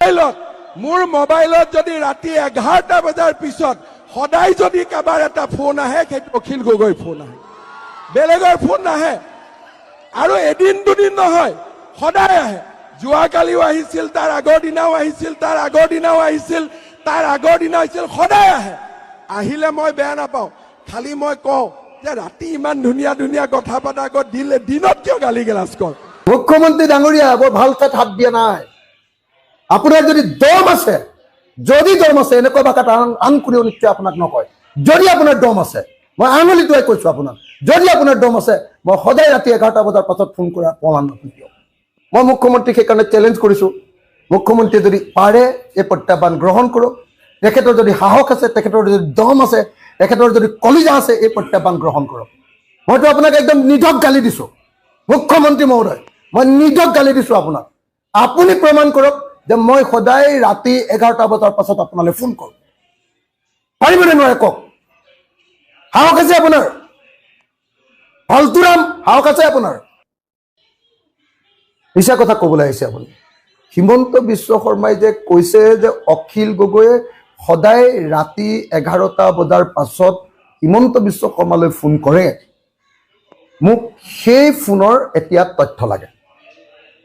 মোৰ মোবাইলত যদি ৰাতি 11টা বজাৰ পিছত সদায় যদি কাৰোবাৰ এটা ফোন আহে, সেইটো অখিল গগৈৰ ফোন আহে, বেলেগৰ ফোন নাহে। আৰু এদিন দুদিন নহয়, সদায় আহে। যোৱাকালিও আহিছিল, তাৰ আগৰ দিনাও আহিছিল, তাৰ আগৰ দিনাও আহিছিল, তাৰ আগৰ দিনা আহিছিল, সদায় আহে। আহিলে মই বেয়া নাপাওঁ, খালি মই কওঁ যে ৰাতি ইমান ধুনীয়া ধুনীয়া কথা পতা আগত দিলে দিনত কিয় গালি গালাজ কৰ? মুখ্যমন্ত্ৰী ডাঙৰীয়া, বৰ ভাল ঠাইত হাত দিয়া নাই। আপোনাৰ যদি দম আছে, যদি দম আছে, এনেকুৱা ভাষাত আন কোনেও নিশ্চয় আপোনাক নকয়। যদি আপোনাৰ দম আছে, মই আঙুলিটোৱাই কৈছো আপোনাক, যদি আপোনাৰ দম আছে, মই সদায় ৰাতি 11টা বজাৰ পাছত ফোন কৰাৰ প্ৰমাণ আপুনি দিয়ক। মই মুখ্যমন্ত্ৰীক সেইকাৰণে চেলেঞ্জ কৰিছো। মুখ্যমন্ত্ৰীয়ে যদি পাৰে এই প্ৰত্যাহ্বান গ্ৰহণ কৰক। তেখেতৰ যদি সাহস আছে, তেখেতৰ যদি দম আছে, তেখেতৰ যদি কলিজা আছে, এই প্ৰত্যাহ্বান গ্ৰহণ কৰক। মইতো আপোনাক একদম নিধক গালি দিছো, মুখ্যমন্ত্ৰী মহোদয়, মই নিধক গালি দিছো আপোনাক। আপুনি প্ৰমাণ কৰক যে মই সদায় ৰাতি 11টা বজাৰ পাছত আপোনালৈ ফোন কৰোঁ। পাৰিবনে নোৱাৰে কওক? সাহস আছে আপোনাৰ? ফাল্টুৰাম, সাহস আছে আপোনাৰ? মিছা কথা ক'বলৈ আহিছে আপুনি। হিমন্ত বিশ্ব শৰ্মাই যে কৈছে যে অখিল গগৈয়ে সদায় ৰাতি 11টা বজাৰ পাছত হিমন্ত বিশ্ব শৰ্মালৈ ফোন কৰে, মোক সেই ফোনৰ এতিয়া তথ্য লাগে।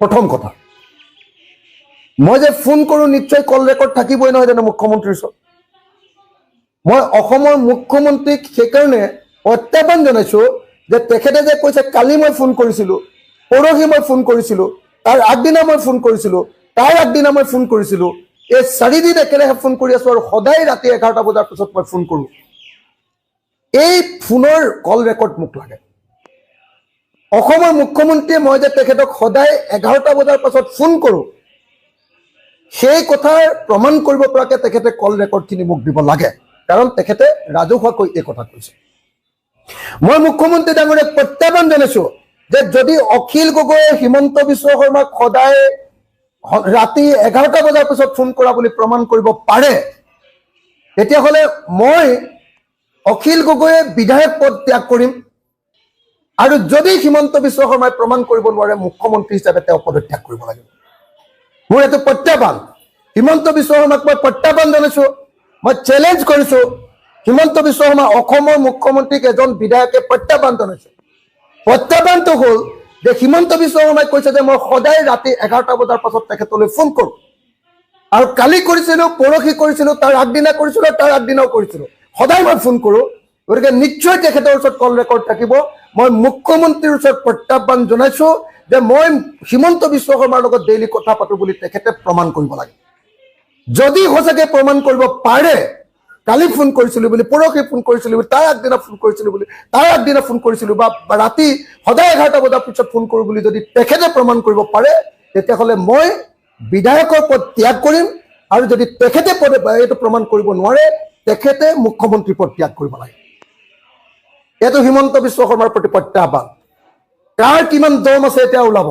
প্ৰথম কথা, মই যে ফোন কৰোঁ নিশ্চয় কল ৰেকৰ্ড থাকিবই, নহয় জানো মুখ্যমন্ত্ৰীৰ ওচৰত? মই অসমৰ মুখ্যমন্ত্ৰীক সেইকাৰণে প্ৰত্যাহ্বান জনাইছো যে তেখেতে যে কৈছে কালি মই ফোন কৰিছিলো, পৰহি মই ফোন কৰিছিলো, তাৰ আগদিনা মই ফোন কৰিছিলো, তাৰ আগদিনা মই ফোন কৰিছিলো, এই চাৰিদিন একেৰাহে ফোন কৰি আছো আৰু সদায় ৰাতি 11টা বজাৰ পিছত মই ফোন কৰোঁ, এই ফোনৰ কল ৰেকৰ্ড মোক লাগে। অসমৰ মুখ্যমন্ত্ৰীয়ে মই যে তেখেতক সদায় 11টা বজাৰ পাছত ফোন কৰোঁ, সেই কথাৰ প্ৰমাণ কৰিব পৰাকে তেখেতে কল ৰেকৰ্ডখিনি মোক দিব লাগে, কাৰণ তেখেতে ৰাজহুৱাকৈ এই কথা কৈছে। মই মুখ্যমন্ত্ৰী ডাঙৰীয়াক প্ৰত্যাহ্বান জনাইছো যে যদি অখিল গগৈয়ে হিমন্ত বিশ্ব শৰ্মাক সদায় ৰাতি 11টা বজাৰ পিছত ফোন কৰা বুলি প্ৰমাণ কৰিব পাৰে, তেতিয়াহ'লে মই অখিল গগৈয়ে বিধায়ক পদ ত্যাগ কৰিম, আৰু যদি হিমন্ত বিশ্ব শৰ্মাই প্ৰমাণ কৰিব নোৱাৰে, মুখ্যমন্ত্ৰী হিচাপে তেওঁ পদত্যাগ কৰিব লাগিব। মোৰ এইটো প্ৰত্যাহ্বান। হিমন্ত বিশ্ব শৰ্মাক মই প্ৰত্যাহ্বান জনাইছো, মই চেলেঞ্জ কৰিছো। হিমন্ত বিশ্ব শৰ্মা অসমৰ মুখ্যমন্ত্ৰীক এজন বিধায়কে প্ৰত্যাহ্বান জনাইছে। প্ৰত্যাহ্বানটো হ'ল যে হিমন্ত বিশ্ব শৰ্মাই কৈছে যে মই সদায় ৰাতি 11টা বজাৰ পাছত তেখেতলৈ ফোন কৰোঁ, আৰু কালি কৰিছিলো, পৰহি কৰিছিলো, তাৰ আগদিনা কৰিছিলো, তাৰ আগদিনাও কৰিছিলো, সদায় মই ফোন কৰোঁ। গতিকে নিশ্চয় তেখেতৰ ওচৰত কল ৰেকৰ্ড থাকিব। মই মুখ্যমন্ত্ৰীৰ ওচৰত প্ৰত্যাহ্বান জনাইছো যে মই হিমন্ত বিশ্ব শৰ্মাৰ লগত ডেইলি কথা পাতো বুলি তেখেতে প্ৰমাণ কৰিব লাগে। যদি সঁচাকে প্ৰমাণ কৰিব পাৰে, কালি ফোন কৰিছিলো বুলি, পৰহি ফোন কৰিছিলো বুলি, তাৰ আগদিনা ফোন কৰিছিলো বুলি, তাৰ আগদিনা ফোন কৰিছিলো বা ৰাতি সদায় 11টা বজাৰ পিছত ফোন কৰোঁ বুলি যদি তেখেতে প্ৰমাণ কৰিব পাৰে, তেতিয়াহ'লে মই বিধায়কৰ পদ ত্যাগ কৰিম, আৰু যদি তেখেতে এইটো প্ৰমাণ কৰিব নোৱাৰে, তেখেতে মুখ্যমন্ত্ৰীৰ পদ ত্যাগ কৰিব লাগে। এইটো হিমন্ত বিশ্ব শৰ্মাৰ প্ৰতি প্ৰত্যাহ্বান। কাৰ কিমান দম আছে এতিয়া ওলাব,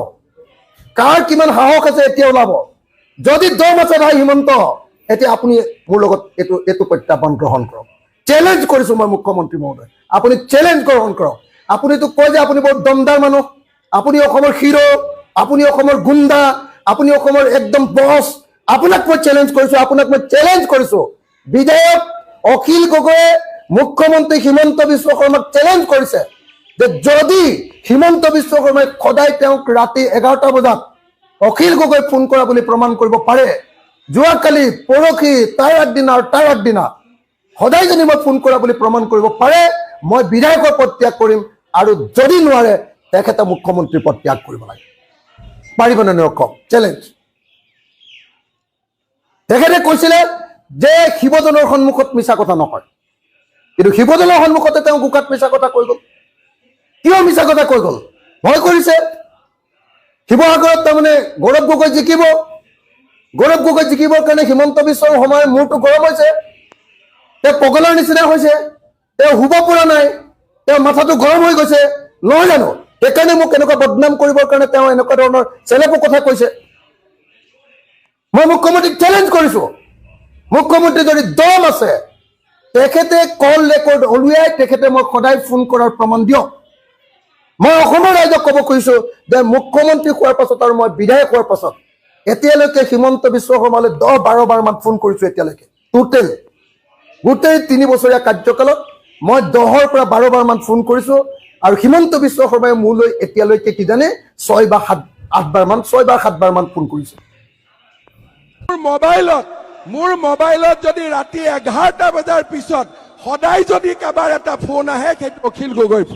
কাৰ কিমান সাহস আছে এতিয়া ওলাব। যদি দম আছে ভাই হিমন্ত, এতিয়া আপুনি মোৰ লগত এইটো প্ৰত্যাহ্বান গ্ৰহণ কৰক। চেলেঞ্জ কৰিছো মই মুখ্যমন্ত্ৰী মহোদয়, আপুনি চেলেঞ্জ গ্ৰহণ কৰক। আপুনিতো কয় যে আপুনি বহুত দমদাৰ মানুহ, আপুনি অসমৰ হিৰ', আপুনি অসমৰ গুণ্ডা, আপুনি অসমৰ একদম বছ। আপোনাক মই চেলেঞ্জ কৰিছো, আপোনাক মই চেলেঞ্জ কৰিছো। বিধায়ক অখিল গগৈয়ে মুখ্যমন্ত্ৰী হিমন্ত বিশ্ব শৰ্মাক চেলেঞ্জ কৰিছে যে যদি হিমন্ত বিশ্ব শৰ্মাই সদায় তেওঁক ৰাতি 11টা বজাত অখিল গগৈ ফোন কৰা বুলি প্ৰমাণ কৰিব পাৰে, যোৱাকালি, পৰহি, তাৰ আগদিনা আৰু তাৰ আগদিনা সদায় যদি মই ফোন কৰা বুলি প্ৰমাণ কৰিব পাৰে, মই বিধায়কৰ পদ ত্যাগ কৰিম, আৰু যদি নোৱাৰে তেখেতে মুখ্যমন্ত্ৰীৰ পদ ত্যাগ কৰিব লাগে। পাৰিবনে নোৱাৰে কওক? চেলেঞ্জ। তেখেতে কৈছিলে যে শিৱদলৰ সন্মুখত মিছা কথা নকয়, কিন্তু শিৱদলৰ সন্মুখতে তেওঁ গোকাট মিছা কথা কৈ গ'ল। কিয় মিছা কথা কৈ গ'ল? ভয় কৰিছে। শিৱসাগৰত তাৰমানে গৌৰৱ গগৈ জিকিব, গৌৰৱ গগৈ জিকিবৰ কাৰণে হিমন্ত বিশ্ব শৰ্মাৰ মূৰটো গৰম হৈছে, তেওঁ পগলাৰ নিচিনা হৈছে, তেওঁ শুব পৰা নাই, তেওঁ মাথাটো গৰম হৈ গৈছে, নহয় জানো? সেইকাৰণে মোক এনেকুৱা বদনাম কৰিবৰ কাৰণে তেওঁ এনেকুৱা ধৰণৰ চেলেপৰ কথা কৈছে। মই মুখ্যমন্ত্ৰীক চেলেঞ্জ কৰিছো, মুখ্যমন্ত্ৰী যদি দম আছে তেখেতে কল ৰেকৰ্ড উলিয়াই তেখেতে মই সদায় ফোন কৰাৰ প্ৰমাণ দিয়ক। মই অসমৰ ৰাইজক ক'ব খুজিছো যে মুখ্যমন্ত্ৰী হোৱাৰ পাছত আৰু মই বিধায়ক হোৱাৰ পাছত এতিয়ালৈকে হিমন্ত বিশ্ব শৰ্মালৈ 10-12 বাৰ মান ফোন কৰিছো এতিয়ালৈকে। টোটেল গোটেই 3 বছৰীয়া কাৰ্যকালত মই 10ৰ পৰা 12 বাৰ মান ফোন কৰিছো আৰু হিমন্ত বিশ্ব শৰ্মাই মোলৈ এতিয়ালৈকে কিজানি 6 বা 7 8 বাৰ মান, 6 বা 7 বাৰ মান ফোন কৰিছে। মোৰ মোবাইলত যদি ৰাতি 11টা বজাৰ পিছত সদায় যদি কাৰোবাৰ এটা ফোন আহে, সেইটো অখিল গগৈৰ ফোন।